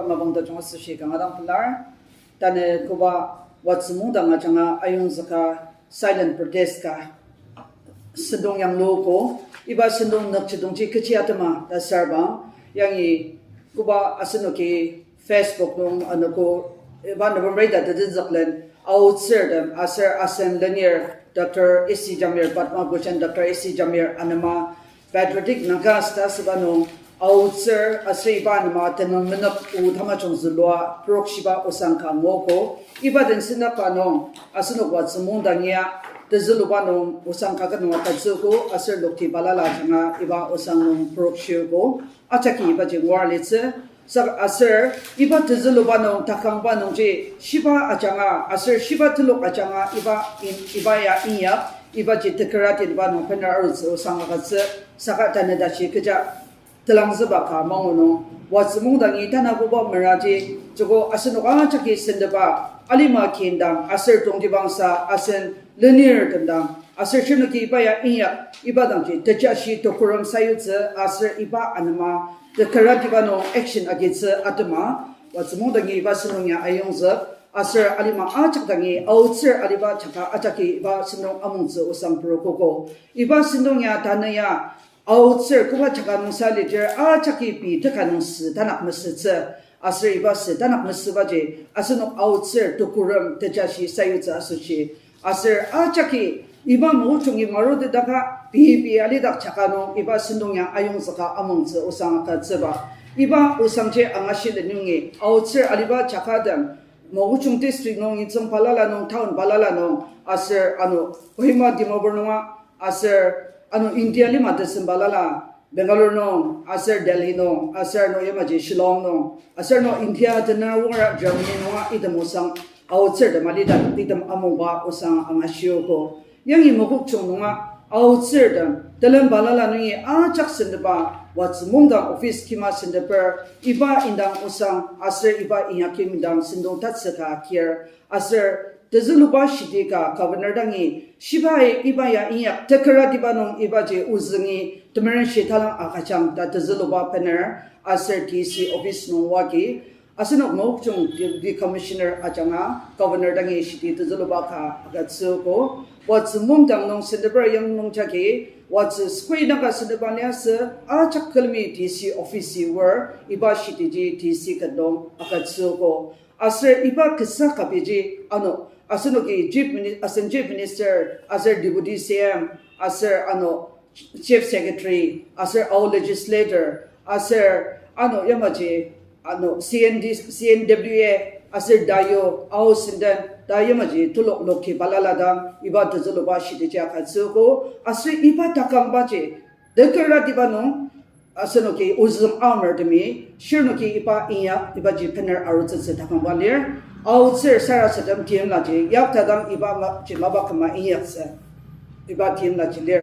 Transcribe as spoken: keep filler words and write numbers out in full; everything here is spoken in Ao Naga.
Mapang tajung asoshi kanga dang pelar. Tanü koba Watsü Mungdang ajanga ayongzüka silent protest ka sentong yangluogo. Iba sentong nükjidongji kechi atema ta sür bang, yangi koba asenoki Facebook nung anogo, iba November ita tetenzüklen aotsürtem aser asen lenir Doctor A C Jamir, Padma Bhushan Doctor A C Jamir anema Patriotic Nagas ta asüba nung aotsür aser iba anema tenüng menük o tamajung zülua purok shiba osang ka anguogo. Iba den sendakba nung asenok Watsü Mungdang ya tezüluba nung osang ka ka nung agütsüogo aser lokti balala ajanga iba osang nung purok shiogo. Ajaki ibaji ngua litsü. Saka aser iba tezüluba nung takangba nungji shiba ajanga aser shiba telok ajanga iba in-, iba ya inyak, ibaji tekeratitba nung bener arutsü osang agütsü. Saka tanü tashi kecha telangzüba ka mangu nung, Watsü Mungdangi tanabuba meraji, joko asenok ajaki sendeba, alima kin dang aser tongtibangsa asen lenirtem dang aser shirnoki iba ya inyak, iba dangji tejashi tokurem sayutsü aser iba anema tekeratiba nung action agitsü atema, Watsü Mungdangi iba sentong ya ayongzük, aser alima ajak dangi aotsür aliba jaka ajaki iba sentong amongtsü osang pürokogo. Iba sentong ya tanü ya aotsür koba jaka nungsa lidir ajaki pei teka nung sü tanak mesütsü. Aser iba sü tanak mesübaji asenok aotsür tokurem tejashi sayutsü asoshi. Aser ajaki iba mokokchungi marutetaka pei pei alidak jaka nung iba sentong ya ayongzüka amongtsü osang agütsüba. Iba osangji angashi lenungi aotsür aliba jakatem, Mokokchung district nung, intsüng balala nung, town balala nung, aser ano Kohima Dimapur nunga, aser ano India lima tesem balala, Bangalore nung, aser Delhi nung, aser ano yamaji Shillong nung, aser ano India tenüng wara Germany nunga item osang aotsürtem alidak item amongba osang angashiogo. Yangi Mokokchung nunga aotsürtem, telem balala nungi ajak sendeba, Watsü Mungdang office kima sendeper, iba indang osang aser iba inyaki indang sentong tatsüka kir, aser tezüluba shiti ka governor dangi, shibai iba ya inyak tekeratiba nung ibaji ozüngi temerenshi talang agüjang ta tezüluba bener, aser D C office nung wagi, asenok Mokokchung Deputy Commissioner ajanga governor dangi shiti tezüluba ka agütsüogo. Watsü Mungdang nung sendeper yangnung jagi, Watsü Square naka sendeper liasü, ajak külemi D C office-i wor, iba shitiji D C ket nung agütsüogo. Aser iba kasa kapiji ano, asenoki Chief Mini-, asen Chief Minister, aser Deputy C M, aser ano, Chief Secretary, aser Ao Legislator, aser ano yamaji, ano C N D, C N W A, aser Dayu, Ao Senden, ta yamaji telok lokti balala dang, iba tezüluba shitiji agütsüogo, aser iba takangbaji, tekeratiba nung, asenoki ozüng aonertemi, shirnoki iba inya, ibaji bener arutsütsü takangba lir, aotsür sarasadem timlaji, yaktadang iba ma-, ji mapa küma inyaktsü, iba timlaji lir.